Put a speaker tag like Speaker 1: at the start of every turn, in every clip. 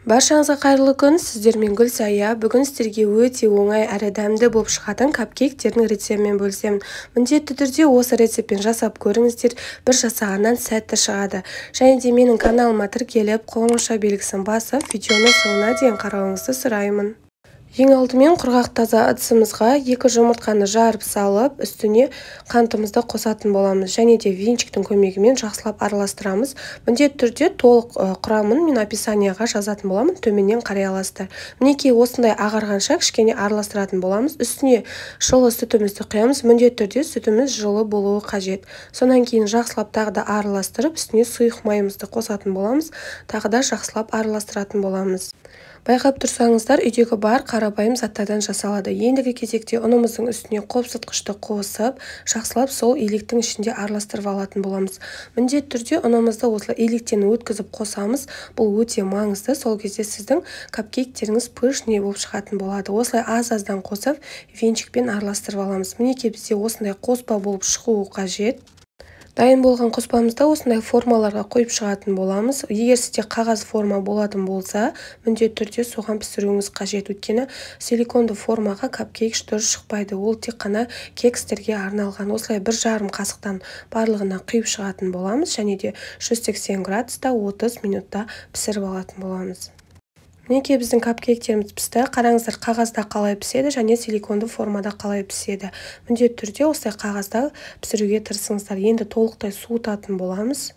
Speaker 1: Баршаңызға қайырлы күн, сіздермен Гүлсая. Бүгін сіздерге өте оңай әрі дәмді болып шығатын капкейктердің рецептімен бөлісемін. Міндетті түрде осы рецептпен жасап көріңіздер, бір жасағаннан сәтті шығады. Және де менің каналыма тіркеліп, қоңырау белгісін басып, видеоны соңына дейін қарауыңызды сұраймын. Ең алдымен құрғақ таза ыдысымызға 2 жұмыртқаны жарып салып, үстіне қантымызды қосатын боламыз. Және де венчиктің көмегімен жақсылап араластырамыз. Міндетті түрде толық құрамын мен описанияға жазатын боламын, төменнен қарай аласыздар. Мінекей осындай ағарғанша кішкене араластыратын боламыз. Үстіне жылы сүтімізді құямыз. Міндетті түрде сүтіміз жылы болуы қажет. Сонан кейін жақсылап тағы да араластырып, үстіне сұйық майымызды қосатын боламыз. Тағы да жақсылап араластыратын боламыз. Байқап тұрсаңыздар, үйдегі бар қарапайым заттардан жасалады. Ендігі кезекте ұнымыздың үстіне қопсытқышты қосып, жақсылап сол илектің ішінде араластырып алатын боламыз. Міндетті түрде ұнымызды осылай илектен өткізіп қосамыз. Бұл өте маңызды. Сол кезде сіздің капкейктеріңіз пышный болып шығатын болады. Осылай аз-аздан қосып, венчикпен араластырып аламыз. Мінекей бізде осындай қоспа болып шығуы қажет. Дайын болған қоспамызды осындай формаларға қойып шығатын боламыз. Егер сізде қағаз форма болатын болса, міндетті түрде соған пісіруіңіз қажет. Өйткені силиконды формаға капкейк дұрыс шықпайды. Ол тек қана кекстерге арналған. Осылай 1,5 қасықтан барлығына құйып шығатын боламыз. Және де 180 градуста 30 минутта пісіріп алатын боламыз. Мінекей біздің капкейктеріміз пісті. Қараңыздар, қағазда қалай піседі және силиконды формада қалай піседі. Міндетті түрде осылай қағазда пісіруге тырысыңыздар. Енді толықтай суытатын боламыз.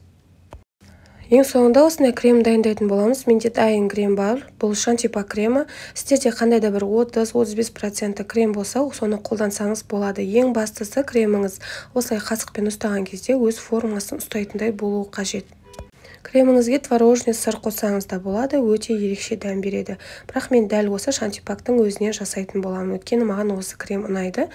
Speaker 1: Ең соңында осындай крем дайындайтын боламыз. Менде дайын крем бар. Бұл шантипа кремі. Сіздерде қандай да бір 30-35% крем болса, соны қолдансаңыз болады. Ең бастысы креміңіз осылай қасықпен ұстаған кезде өз формасын ұстайтындай болуы қажет. Креміңізге творожный сыр қоссаңыз да болады, өте ерекше дәм береді. Бірақ мен дәл осы шантипактың өзінен жасайтын боламын, өйткені маған осы крем ұнайды.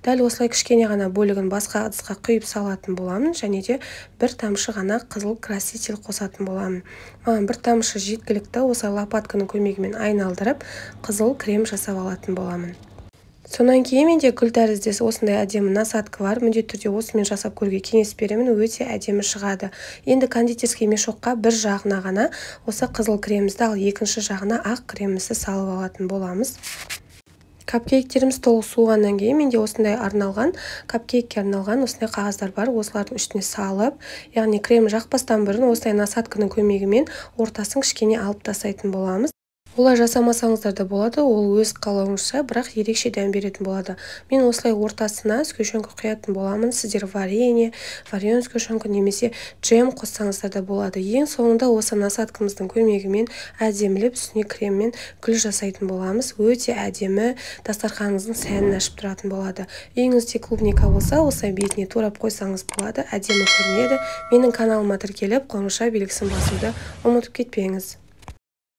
Speaker 1: Дәл осылай кішкене ғана бөлігін басқа ыдысқа құйып салатын боламын, және де бір тамшы ғана қызыл краситель қосатын боламын. Маған бір тамшы жеткілікті, осылай лопатканың көмегімен айналдырып, қызыл крем жасап алатын боламын. Сонан кейін менде гүл тәріздес осындай әдемі насадка бар. Міндетті түрде осымен жасап көруге кеңес беремін, өте әдемі шығады. Енді кондитерский мешокқа бір жағына ғана осы қызыл кремімізді, ал екінші жағына ақ кремімізді салып алатын боламыз. Капкейктеріміз толық суығаннан кейін менде осындай арналған, капкейкке арналған осындай қағаздар бар. Осылардың үстіне салып, яғни крем жақпастан бұрын осындай насадканың көмегімен ортасын кішкене алып тастайтын боламыз. Олай жасамасаңыздар да болады, ол өз қалауыңызша, бірақ ерекше дәм беретін болады. Мен осылай ортасына сгущенка құятын боламын. Сіздер варенье, вареный сгущенка немесе джем қоссаңыздар да болады. Ең соңында осы насадкамыздың көмегімен әдемілеп үстіне креммен гүл жасайтын боламыз. Өте әдемі, дастарханыңыздың сәнін ашып тұратын болады. Үйіңізде клубника болса, осылай бетіне турап қойсаңыз болады, әдемі көрінеді. Менің каналыма тіркеліп, қоңырау белгісін басуды ұмытып кетпеңіз.